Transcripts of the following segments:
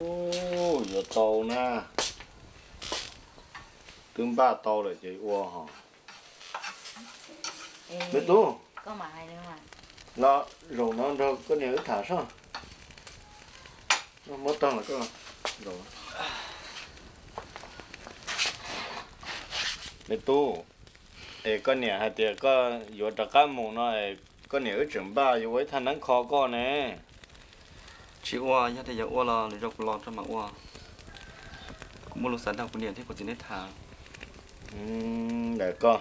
Ub, yuav tau na. Twb npaj tau lawm ces ua ho. Me tub, los zaum no nrog koj niam wb tham soj. Muab tag los koj. Me tub, es koj niam hais tias koj yuav rov qab mus no es koj niam wb tseem npaj yuav ua ib thaj neeb kho koj ne. Tsis ua, yog tias yuav ua los lwm zaus kuv los rau mam ua. Kuv muaj lus xav nrog kuv niam thiab kuv txiv nej tham. Ntawm koj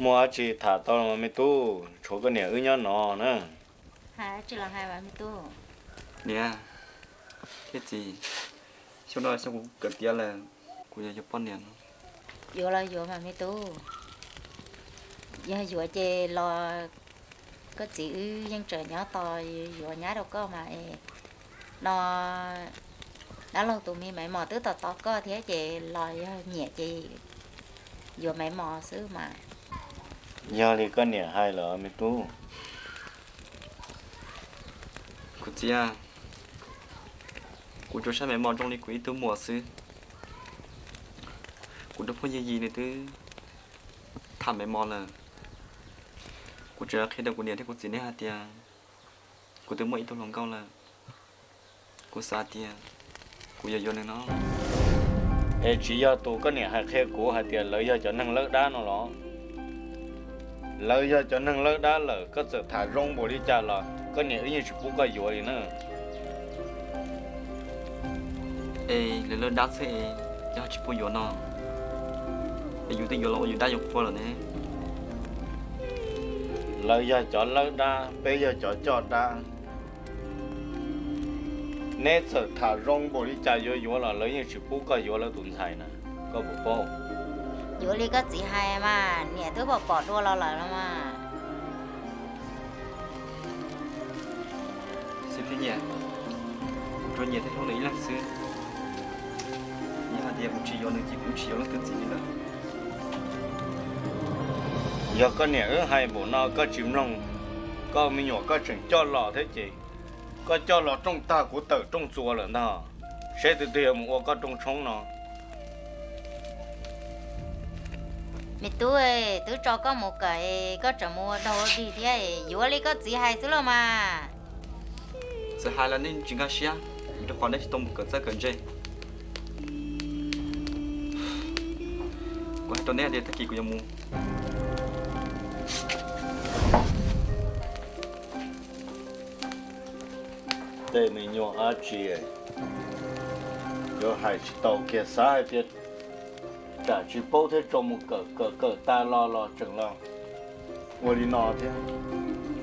muaj dab tsi tham tau los me tub, tshuav koj niam wb nyob no na. Niam thiab txiv, xyoo no xyoo kuv kawm tiav lawm, kuv yuav yuav poj niam no. Yuav los yuav mas me tub, yog yuav ces los koj txiv wb yeej tseem nyob tos yuav nyab rau koj mas es no dab laug tus me Maiv Mos twb tos tos koj thiab ces los yog nyiam ces yuav Maiv Mos xwb mas. Yog li koj niam hais lawm me tub. Kuv txiv, kuv tsuas saib Maiv Mos zoo li kuv ib tug muam xwb. Kuv tus phooj ywg Yis nws twb tham Maiv Mos lawm. Kuv tseem qhia rau kuv niam thiab kuv txiv nej hais tias kuv twb muaj ib tug hluas nkauj lawm. Kuv xav tias kuv yuav yuav nws no. Es tsis yog tus koj niam hais qhia kuv hais tias lawv yog cov neeg lawb dab no los? Lawv yog cov neeg lawb dab lawm, koj txawm tham zoo npaum li cas los koj niam wb yeej tsis pub koj yuav li na. Es lawv lawb dab xwb es yog tsis pub yuav no, es yus twb yuav los ua yus dab yus qhua lawm ne. Lawv yog cov lawb dab, peb yog cov coj dab. Neb txawm tham zoo npaum li cas yuav yuav los lawv yeej tsis pub koj yuav lawv tus ntxhais na, koj puas paub? Yuav li koj txiv hais mas, niam twb pom pom dua los lawm no mas. Xib Plig Nyiaj, kuv tsuas nyiam thiab hlub nws ib leeg xwb. Yog hais tias kuv tsis yuav nws ces kuv tsis yuav leej twg txiv li lawm. Yog koj niam wb hais npaum no koj tsis mloog, koj me nyuam koj tseem coj los thiab ces koj coj los rooj tag kuv tawm rooj txuas lawm ntag. Saib tus twg yuav mus ua koj rooj tshoob no. Me tub, twb tso koj mus kawm, koj tseem mus ua dog ua dig thiab, yuav li koj txiv hais xwb los mas. Txawm hais los nej tsis nkag siab, rau qhov nej tsis tau mus kawm txawj kawm ntse. Kuv hais rau neb tias tag kis kuv yuav mus. Tej me nyuam dab tsi yuav hais tsis tau kiag, xav hais tias tsam tsis paub thiab tso mus kawm, kawm kawm tas los los tseem los ua li no thiab.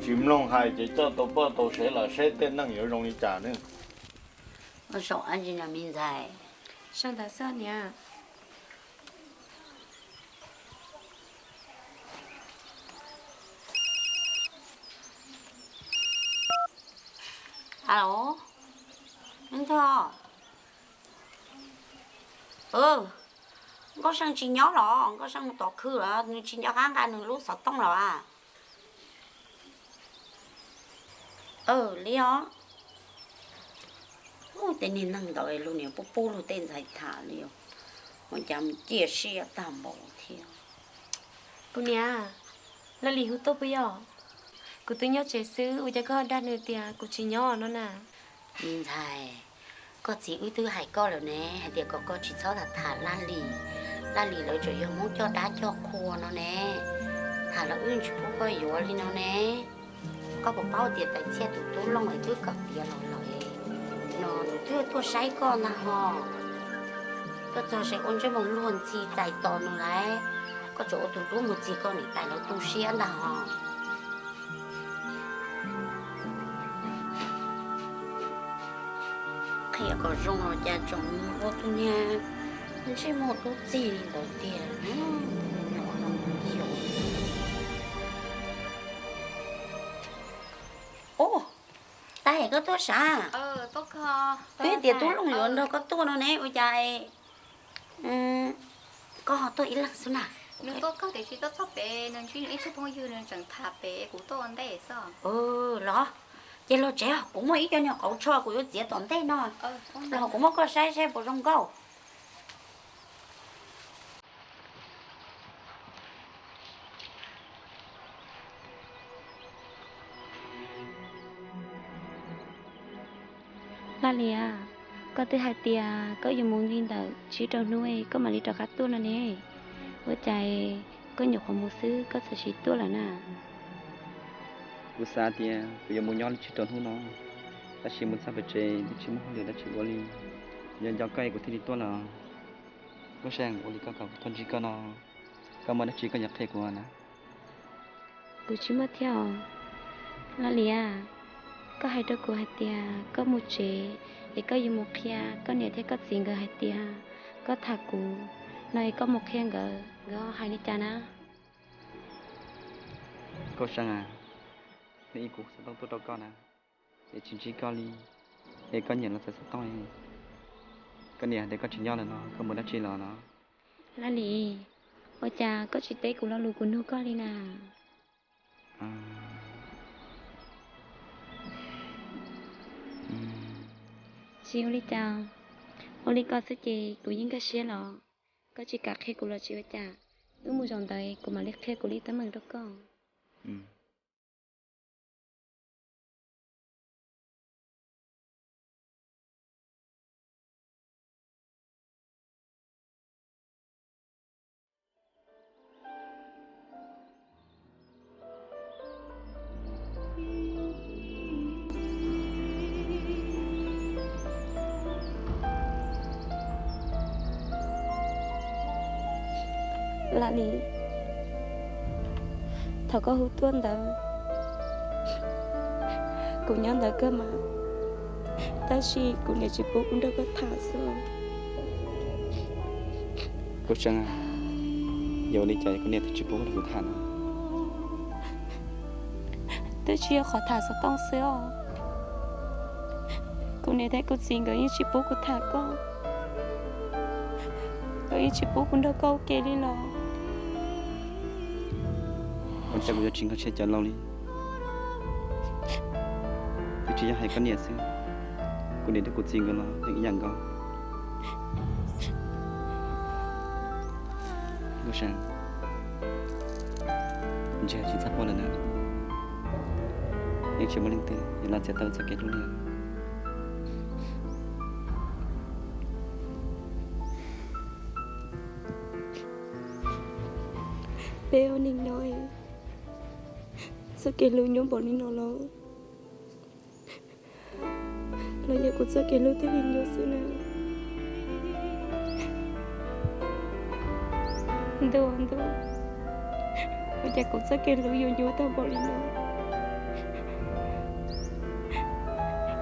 Tsis mloog hais ces coj tau poj tau sev los seb tej neeg yuav zoo li cas ne. Ua saum dab tsi no me ntxhais? Sau ntawv xwb niam. Alo, Nthoj. Nkauj See tsis nyob los? Nkauj See mus tom khw los? Nws tsis nco qab nqa nws lub xov tooj los a? Li os. Tej niag neeg ntawd luag niam pub pub luag tej ntxhais tham li os. Ua cas mus ciaj siab tag npaum thiab. Kuv niam, Laj Lis hu tuaj puas yog? Kuv twb nyob tsev xwb, ua cas koj dag nws tias kuv tsis nyob no na? Me ntxhais, koj txiv wb twb hais koj lawm ne, hais tias kom koj tsis txhob tham tham Laj Lis. Laj Lis lawv tseem yog Hmoob coj dab coj qhua no ne, tham los wb tsis pub koj yuav li no ne. Koj puas paub tias Tais Txhiaj tus tub Looj es twb kawm tiav los lawm no, nws twb tuaj saib koj ntag ho. Tuaj txog seb ua ntsej muag luag ntxhi txais tos nws lawm. Koj tseem ua tus hlub mus txog koj niam tais lawv tu siab ntag ho. Qhia kom zoo los cas tseem ua tus niag ntsej muag tub txig li ntawd tiag. Ub, Tais, koj tuaj sav? Twb tias tub Looj yuav nrog koj tuaj no ne, ua cas koj ho tuaj ib leeg xwb na? Nws tuaj kawg tiam sis tuaj txog pem nws ntsib nws ib tug phooj ywg, nws tseem tham pem, kuv tuaj ua ntej xwb. Los, Ces los tsev, kuv muaj ib co nyuag qauv tsho kuv yuav txiav tom ntej no, los kuv muab koj saib saib puas zoo nkauj. Laj Lis, koj twb hais tias koj yuav mus li ntawm tsib rau hnub koj mam li rov qab tuaj no ne. Ua cas koj nyuam qhuav mus xwb koj txawm sim tuaj lawm na? Kuv xav tias kuv yuav mus nyob li tsib rau hnub no, tab sis mus txog pem tsev twb tsis muaj hauj lwm dab tsi ua li. Nco nco koj es kuv thiaj li tuaj los. Nkauj Seej, ua li koj kom kuv tuaj ntsib koj no, koj muaj dab tsi koj yuav qhia kuv na? Kuv tsis muaj thiab os. Laj Lis, koj hais rau kuv hais tias koj mus tsev es koj yuav mus qhia koj niam thiab koj txiv nkawd hais tias koj tham kuv no es koj mus qhia nkawd, nkawd ho hais li cas na? Nkauj Seej, hnub ib kuv xov tooj tuaj rau koj na, es tsis ntsib koj li, es koj niam los txais xov tooj, koj niam hais tias koj tsis nyob lawm no, koj mus dab tsi los no? Laj Lis, ua cas koj tsis teb kuv lo lus kuv nug koj li na? Tsis ua li cas, ua li ko xwb ces kuv yeej nkag siab los. Koj tsis kam qhia kuv los tsis ua cas, wb mus zaum ntawd kuv mam li qhia kuv li teeb meem rau koj. Laj Lis, thaum koj hu tuaj ntawd, kuv nyob ntawd kawg mas, tab sis kuv niam tsis pub kuv nrog koj tham xwb. Nkauj Seej, yog ua li cas koj niam thiaj tsis pub nrog kuv tham no? Twb tsis yog qhov tham xov tooj xwb os, kuv niam thiab kuv txiv nkawd yeej tsis pub kuv tham koj, nkawd yeej tsis pub kuv nrog koj ua ke li los. Ua cas kuv yuav tsis nkag siab cov laus li? Twb tsis yog hais koj niam xwb, kuv niam thiab kuv txiv nkawd los yeej ib yam nkaus. Nkauj Seej, ntshe tsis txhob quaj lawm na, yeej tsis muaj leej twg yuav los txiav tau txoj kev hlub li. Peb ua neeg no, txoj kev hlub nyuaj npaum li no los, los yog kuv txoj kev hlub thiaj li nyuaj xwb na. Ntuj, ntuj, ua cas kuv txoj kev hlub yuav nyuaj tag npaum li no?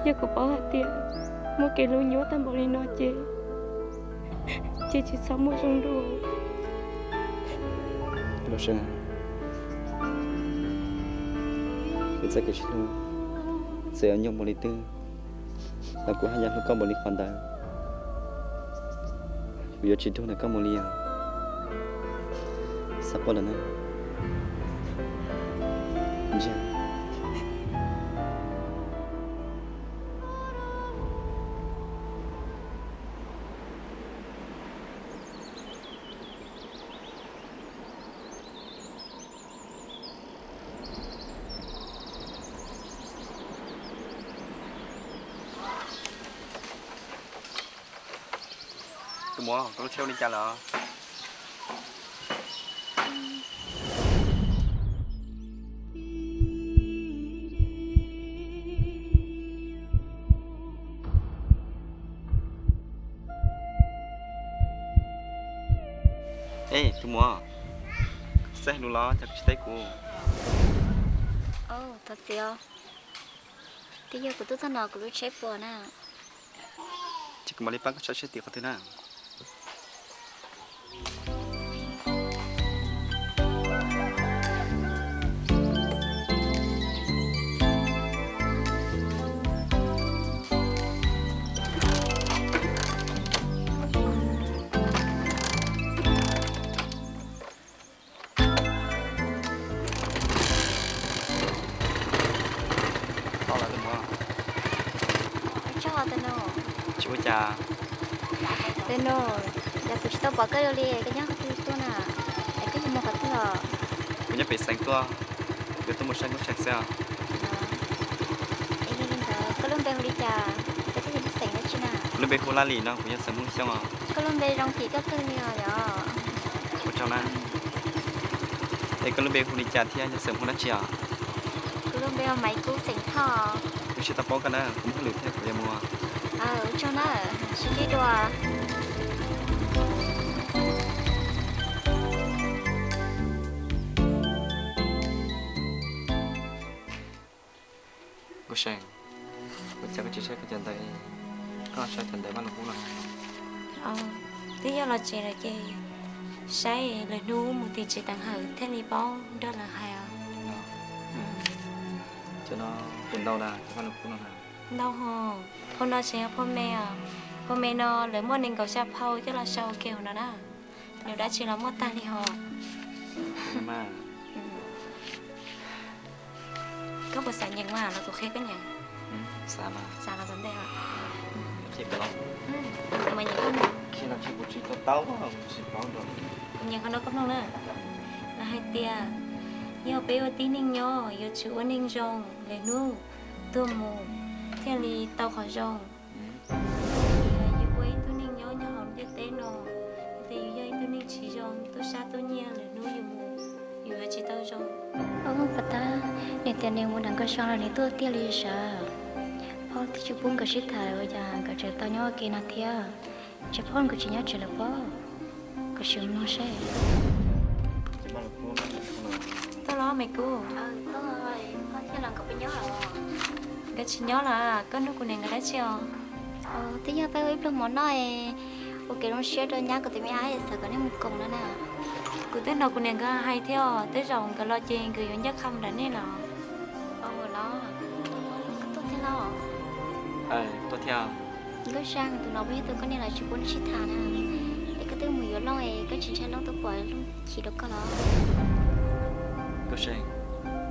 Yog kuv paub hais tias muaj kev hlub nyuaj tag npaum li no ces, ces tsis txhob muaj zoo dua. Nkauj Seej, kuv txoj kev sib hlub txawm yuav nyuaj npaum li twg los kuv haj yam hlub koj npaum li qhov ntawd. Kuv yuav tsis rug ntawm koj mus li os. Txhob quaj lawm na. Ntsia. Tus muam, koj lub tsheb ua li cas lawm? Ej, tus muam, xav hais lus los cas tsis teb kuv? Thov txim os, twb yog kuv tuaj txog no kuv lub tsheb puas na. Ces kuv mam li pab koj saib seb tim qhov twg na. Tau lawm tus muam, Tus nus, yog kuv tsis tau pom koj ua li, koj nyob qhov twg tuaj na? Es koj yuav mus qhov twg os? Kuv nyob pem xeev tuaj, yuav tuaj mus saib Nkauj Seej xwb os. Es yog li ntawd koj lub npe hu li cas, koj thiaj li lub xeem dab tsi na? Kuv lub npe hu Laj Lim no, kuv yog xeem Hmoob Xyooj os. Koj lub npe zoo kim koj kawg li os yom. Ua tsaug na. Es koj lub npe hu li cas thiab yog xeem Hmoob dab tsi os? Kuv lub npe hu Maiv Kub xeem Thoj. Kuv tsis tau paub koj na, kuv muaj hauj lwm thiab kuv yuav mus. Ua tsaug na, sib ntsib dua. Nkauj Seej, ua cas koj tsis saib koj cov ntawv, koj saib cov ntawv Vaj Lug Kub los? Twb yog los tsev lawm ces saib lwm hnub mus tim tsev teev hawm thiaj li paub nrog lawv hais os. Cov no puas ntau na, cov Vaj Lug Kub no na? Ntau hos, phau no tseem yog phau me os. Phau me no lawv muaj nees nkaum xya phau coj los sau ua ke hauv no na. Nws dab tsi los muaj tag li hos. Koj puas xav nyeem mas los kuv qhia koj nyeem? Xav mas. Xav los tom ntej os. Kuv mas nyeem koj mloog. Kuv nyeem qhov no koj mloog na. Lawv hais tias yog peb ua tib neeg nyob yuav tsum ua neeg zoo, lwm hnub tuag mus thiaj li tau qhov zoo. Yus ua ib tug neeg nyob nyob hauv ntiaj teb no, yog tias yus yog ib tug neeg tsis zoo, tuaj sab tuaj nyiag, lwm hnub yus mus yus yuav tsis tau zoo. Ub, puas tab, nws tias nws mus nram Nkauj Seej los nws tuaj tiag li sav. Phauj twb tsis pub nkawd sib tham, ua cas nkawd tseem tau nyob ua ke no thiab? Ntshe phauj nkawd tsis nyob tsev lawm pob. Koj sim mus mloog seb. Tuaj los Maiv Kub. Nkawd tsis nyob los, koj nug kuv niam nkawd dab tsi os? Twb yog peb ua ib pluag mov noj es ua kev zoo siab rau nyab kuv tus me ab es xav kom nej mus koom no na. Kuv twb hnov kuv niam nkawd hais thiab os, tej zaum nkawd los ces nkawd yuav ncaj qha mus nram nej los. Los, koj tuaj thiab los? Tuaj thiab. Nkauj Seej, tus no puas yog tus koj niam lawv tsis pub nej sib tham na? Es koj twb mus yuav Looj es koj tsis ntshai Looj tuaj pom Looj chim rau koj los? Nkauj Seej,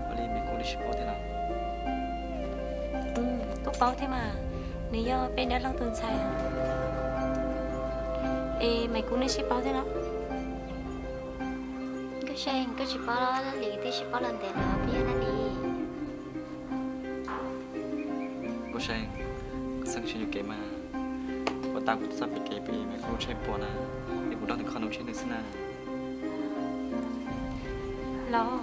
ua li Maiv Kub nws sib paub thiab los? Kuj paub thiab mas, nws yog peb dab laug tus ntxhais. Es Maiv Kub nws sib paub thiab los? Nkauj Seej, koj tsis paub Laj Lis twb sib paub los ntev lawm, peb yog Laj Lis. Nkauj Seej, koj txhob sib yuam kev mas. Ua tas kuv txoj pem kev pem Maiv Kub tsheb puas na, es kuv nrog nws kho nus tsheb nws xwb na. Los,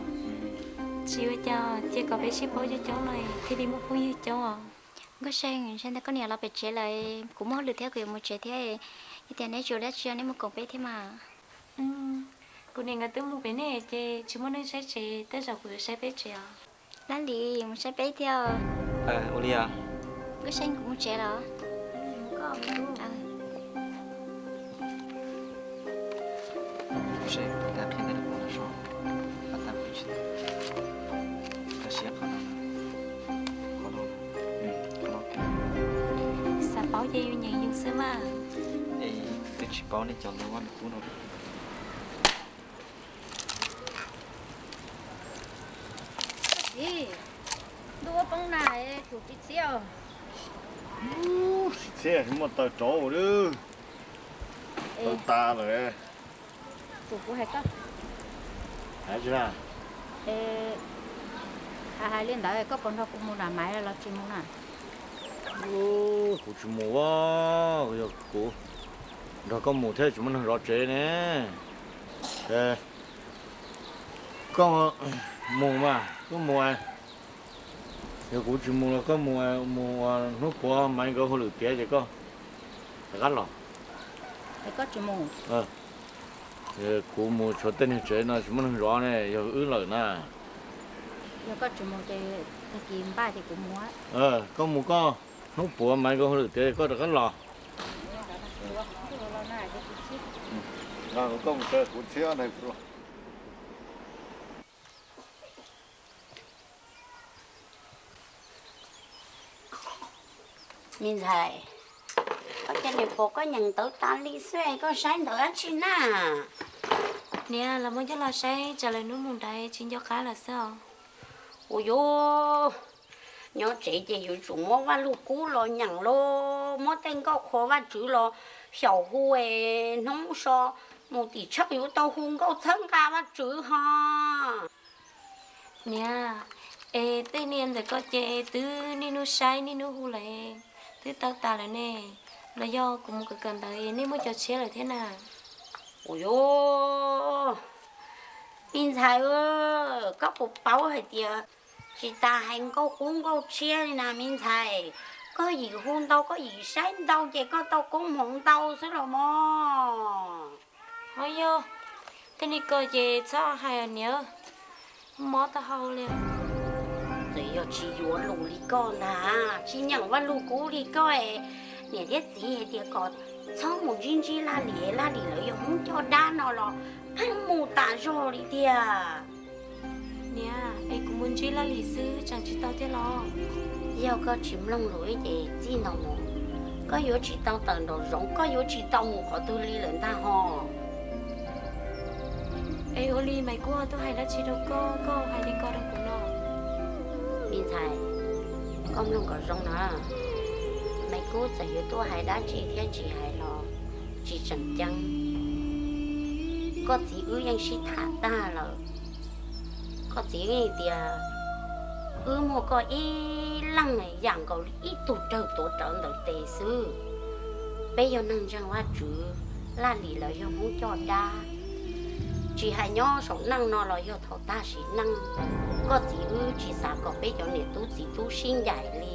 tsis ua cas, cia kom peb sib paub coob coob no thiaj li muaj phooj ywg coob os. Nkauj Seej, ntshai ntawd koj niam los pem tsev lawm, kuv muaj hauj lwm thiab kuv yuav mus tsev thiab. Yog tias neb tsis ua dab tsi neb mus koom peb thiab mas. Kuv niam nkawd twb mus pem nej ces tsis muaj neeg saib tsev, tej zaum kuv yuav saib peb tsev os. Laj Lis, mus saib peb thiab. Ua li os. Nkauj Seej, kuv mus tsev los. Xav paub ces yus nyeem yus xwb mas. Es twb tsis paub nej cov lus Vaj Lug Kub no. Txiv, ntuj ua poob na, kuv tsis txhiab. Tsis txhiab, muaj taws rauv lawm. Taws tas lawm. Kuv, kuv hais koj. Hais tsis na? Hais, hais li ntawd koj puas nrog kuv mus nram Maiv los tsis mus na? Kuv tsis mus, yog kuv nrog koj mus thiab tsis muaj neeg zov tsev ne. Koj mus mas, koj mus. Yog kuv tsis mus los koj mus, mus hnub puav Maiv nkawd hauj lwm tiav ces koj rov qab los. Kuv mus tshuav tej niag tsev no tsis muaj neeg zov ne, yog wb lawm na. Koj mus koj, hnub puav Maiv nkawd hauj lwm tiav koj rov qab los. Koj mus, kuv txhiab. Me ntxhais, koj cia li pom koj nyeem ntawv tas li xwb koj saib ntawv dab tsi na? Niam, los muab coj los saib tsam lwm hnub mus nrad tsis nco qab lawm xwb os. Ua yuav nyob tsev ces yuav tsum muab Vaj Lug Kub los nyeem lauj. Muab tej nkauj qhuas Vajtswv los xyaum hu es hnub so mus tim tshawj yuav tau hu nkauj txhawb nqa Vajtswv ho. Niam, es tej niag ntawm ko ces twb niaj hnub saib niaj hnub hu lawm, twb tau tas lawm ne, los yog kuv mus kawm kawm ntawv es nej muaj cov tshiab lawm thiab na? Ua yuav, me ntxhais, koj puas paub hais tias tsis tas hais nkauj qub nkauj tshiab li na me ntxhais. Koj yim hu ntau koj yim saib ntau ces koj tau koob hmoov ntau xwb los mog. Ho yog, tej niag ko ces txhob hais niam, mob taub hau li. Txawm yog tsis yuav lus li koj ntag, tsis nyeem Vaj Lug Kub li koj es, niam thiab txiv hais tias kom txhob mus ntsib ntsib Laj Lis, Laj Lis lawv yog Hmoob coj dab no los pheej mus tas zog li tiag. Niam, es kuv mus ntsib Laj Lis xwb tseem tsis tau thiab los? Yog koj tsis mloog lus ces txij no mus koj yuav tsis tau tawm nraum zoov, koj yuav tsis tau mus qhov twg li lawm ntag ho. Es ua li Maiv Kub tuaj hais dab tsi rau koj, koj hais li ko rau kuv no? Me ntxhais, koj mloog kom zoo na. Maiv Kub txawm yuav tuaj hais dab tsi thiab tsis hais los tsis tseem ceeb. Koj txiv wb yeej sib tham tag lawm. Koj txiv wb tias wb muaj koj ib leeg yam nkaus li ib tug rawg tuav rawv ntawm tes xwb. Peb yog neeg ntseeg Vajtswv, Laj Lis lawv yog Hmoob coj dab. Tsis hais nyob saum neej no los yog thaum tag sim neej, koj txiv wb tsis xav kom peb cov niam tub txiv tub sib ncaim li.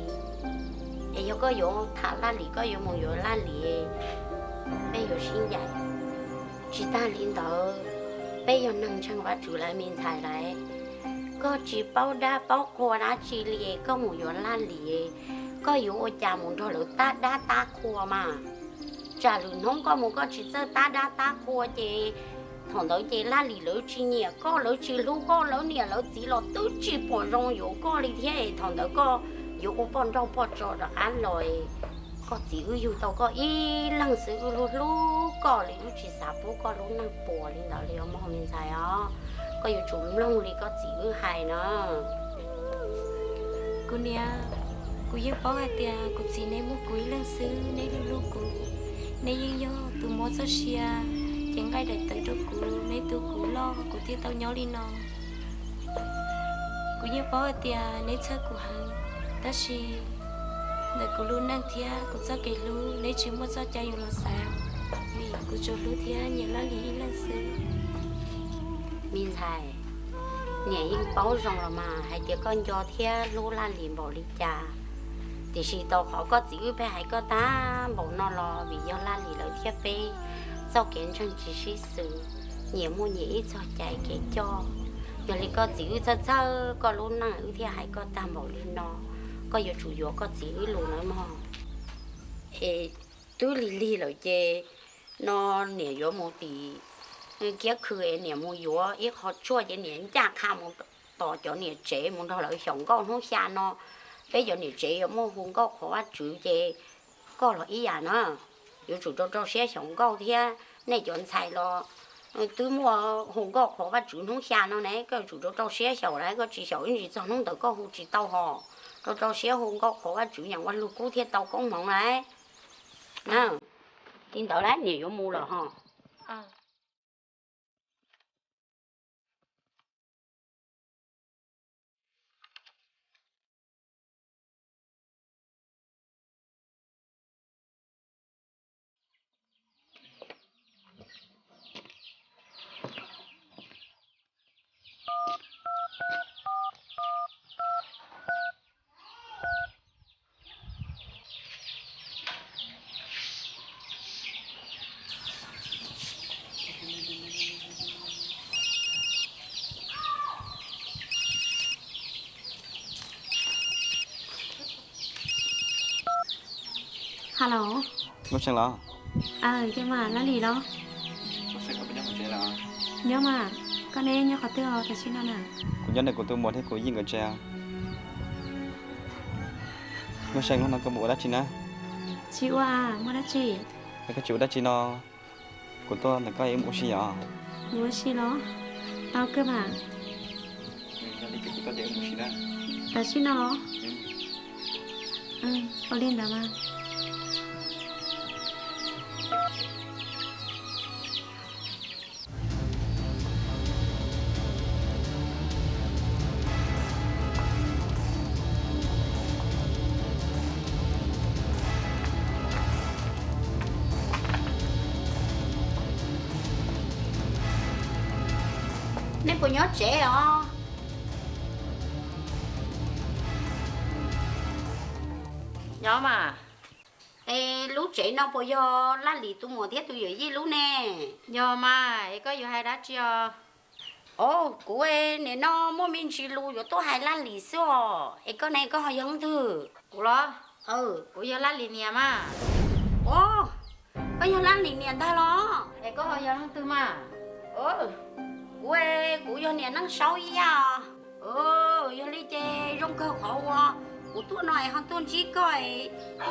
Es yog koj yuav tham Laj Lis, koj yuav mus yuav Laj Lis, peb yuav sib ncaim. Tsis tag li ntawd, peb yog neeg ntseeg Vajtswv lawv me ntxhais lawv, koj tsis paub dab paub qhua dab tsi li, koj mus yuav Laj Lis, koj yuav ua cas mus nrog lawv tab dab tab qhua mas? Tsam lwm hnub koj mus koj tsis txawj tab dab tab qhua ces thaum ntawd ces Laj Lis lawv tsis nyiam koj, lawv tsis hlub koj, lawv niam lawv txiv los twb tsis pom zoo yuav koj li thiab. Thaum ntawd koj yuav ua poj nrauj poj tso rov qab los. Koj txiv wb yug tau koj ib leeg xwb, wb hlub hlub koj li, wb tsis xav pub koj lub neej puas li ntawd li os mog me ntxhais os. Koj yuav tsum mloog li koj txiv wb hais no. Kuv niam, kuv yeej paub hais tias kuv txiv neb muaj kuv ib leeg xwb, neb hlub hlub kuv, neb yeej yog tus muab txoj sia cev nqaij daim tawv rau kuv, neb tu kuv loj kuv thiaj tau nyob li no. Kuv yeej paub hais tias neb txhawj kuv heev, tab sis ntawm kuv lub neej thiab kuv txoj kev hlub neb tsis muaj txoj cai yuav los xaiv, vim kuv tsuas hlub thiab nyiam Laj Lis ib leeg xwb. Me ntxhais, niam yeej paub zoo los mas hais tias koj nco thiab hlub Laj Lis npaum li cas, tiam sis tau qhov koj txiv wb pheej hais koj tag npaum no los vim yog Laj Lis lawv thiab peb txoj kev ntseeg tsis sib xws, nyias muaj nyias ib txoj cai kev coj. Yog li koj txiv wb txhawj txhawj koj lub neej wb thiaj hais koj tag npaum li no, koj yuav tsum yuav koj txiv wb lus nawb mog. Es twb lig lig lawm ces no niam yuav mus tim kiab khw es niam mus yuav ib qho tshuaj ces niam ncaj qha mus tos cov niam tsev mus nrog lawv xyaum nkauj hnub xya no. Peb cov niam tsev yuav muaj hu nkauj qhuas Vajtswv ces koj los ib yam na, yuav tsum rau rau siab xyaum nkauj thiab. Nej cov ntxhais los twb muaj hu nkauj qhuas Vajtswv hnub xya no ne, koj yuav tsum rau rau siab xyaum lawm, koj tsis xyaum ib ntsis txog hnub ntawd koj hu tsis tau hos. Rau rau siab hu nkauj qhuas Vajtswv nyeem Vaj Lug Kub thiaj tau koob hmoov lawm na. Li ntawd lawm niam yuav mus lawm hos. Hello. Nkauj See los? Aw, yog mas, Laj Lis los? Nyob mas, koj neb nyob qhov twg os tam sim no na? Kuv nyob ntawm kuv tus muam thiab kuv yij nkawd tsev. Nkauj See, hnub no koj mus ua dab tsi na? Tsis ua, muaj dab tsi? Es koj tsis ua dab tsi no, kuv tuaj ntawm koj ib mus ua si os. Mus ua si los? Tau kawg mas. Tam sim no los? Ua li ntawd mas. Nej puas nyob tsev os? Nyob mas. Es lub tsev no puas yog Laj Lis tus muam thiab tus yawm yij lub ne? Yog mas, es koj yuav hais dab tsi os? Os, kuv nim no muaj me ntsis lus yuav tuaj hais Laj Lis xwb os. Es koj ne, koj ho yog leej twg? Kuv los? Kuv yog Laj Lis niam mas. Os, koj yog Laj Lis niam ntag los? Es koj ho yog leej twg mas? Kuv, kuv yog niam Neej Saub ib yam os. Yog li ces zoo kawg qhov uas kuv tuaj no es ho tuaj ntsib koj,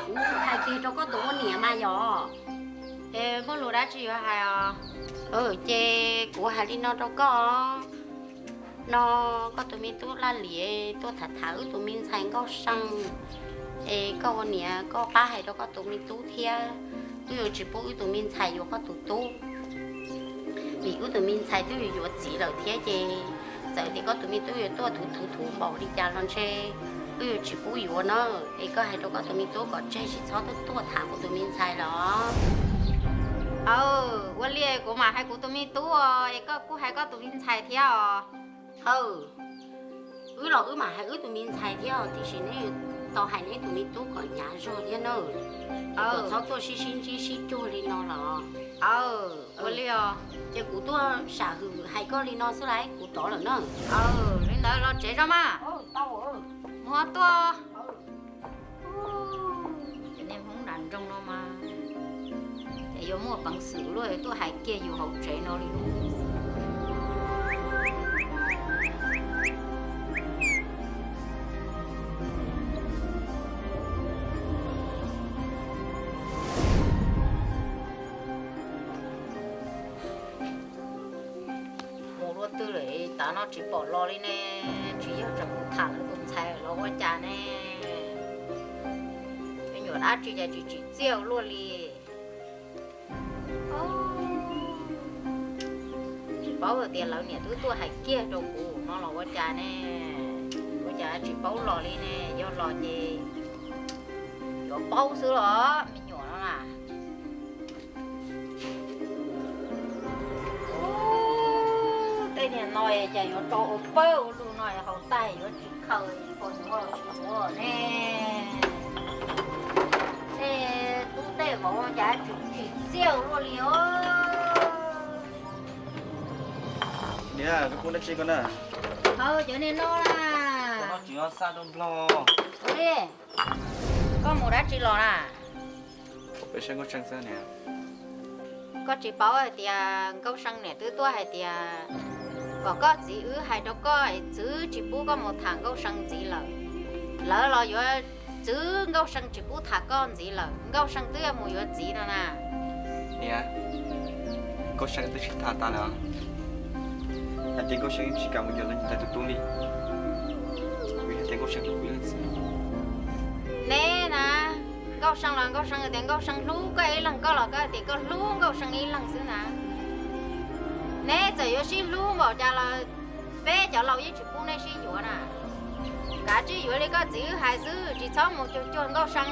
kuv hais kiag rau koj tus ua niam mas yog. Es muaj lus dab tsi yuav hais os? Ces kuv hais li no rau koj, no koj tus me tub Laj Lis tuaj tham tham wb tus me ntxhais Nkauj See, es koj ua niam koj pab hais rau koj tus me tub thiab, wb yuav tsis pub wb tus me ntxhais yuav koj tus tub, vim wb tus me ntxhais twb yuav yuav txiv lawm thiab ces txawm tias koj tus me tub yuav tuaj thuv thuv thuv npaum li cas los ntshe wb yuav tsis pub yuav na. Es koj hais rau koj tus me tub kom tseg tsis txhob tuaj tuaj tham kuv tus me ntxhais los. Aw, ua li kuv mam hais kuv tus me tub os, es koj kuj hais koj tus me ntxhais thiab os. Aw, wb los wb mam hais wb tus me ntxhais thiab os, tiam sis neb tau hais neb tus me tub kom hnyav zog thiab na, kom txhob tuaj sib sib ntsib sib cuag li no los. Aw, ua li os. Ces kuv tuaj sam hwm hais koj li no xwb laiv, kuv rov lawm na. Aw, li ntawd los tsev zog mas. Mus tuaj. Cov niag Hmoob nram nroog no mas ces yuav muaj peev xwm luaj tuaj hais kiag yus hauv tsev no li. Mus dua twg lawm tav no tsis pom los li ne? Tsis yog tseem mus tham lawv tus ntxhais los ua cas ne? Me nyuam dab tsi cas tsis tsim txiaj luaj li. Tsis paub hais tias lawv niam twb tuaj hais kiag rau kuv no los ua cas ne? Ua cas tsis paub los li ne? Yog los ces yuav paub xwb los me nyuam no na. Tej niag no cas yuav rau ua pawg ua lug no haus tag yuav tsis khaws pos yuav tsis ua ne. Tej tub tej vauv cas tsis tsim txiaj luaj li os. Niam, koj pub dab tsi koj na? Haus cov niag no na. Koj tsis yog xaj rau nplog. Ua li, koj mus dab tsi los na? Peb saib Nkauj See xwb niam. Koj tsis paub hais tias Nkauj See niam twb tuaj hais tias kom koj txiv wb hais rau koj es txwv tsis pub koj mus tham Nkauj See ntxiv lawm. Lawv los yuav txwv Nkauj See tsis pub tham koj ntxiv lawm, Nkauj See twb yuav mus yuav txiv no na. Niam, Nkauj See twb sib tham tas lawm. Hais tias Nkauj See tsis kam mus yuav lawv niam tais tus tub li, vim hais tias Nkauj See hlub kuv ib leeg xwb. Neb na, Nkauj See los Nkauj See tias Nkauj See hlub koj ib leeg, koj los koj tias koj hlub Nkauj See ib leeg xwb na. Neb txawm yuav sib hlub npaum cas los peb cov laus yeej tsis pub neb sib yuav na. Kav tsij yuav li koj txiv wb hais xwb, tsis txhob mus cuag cuag Nkauj See.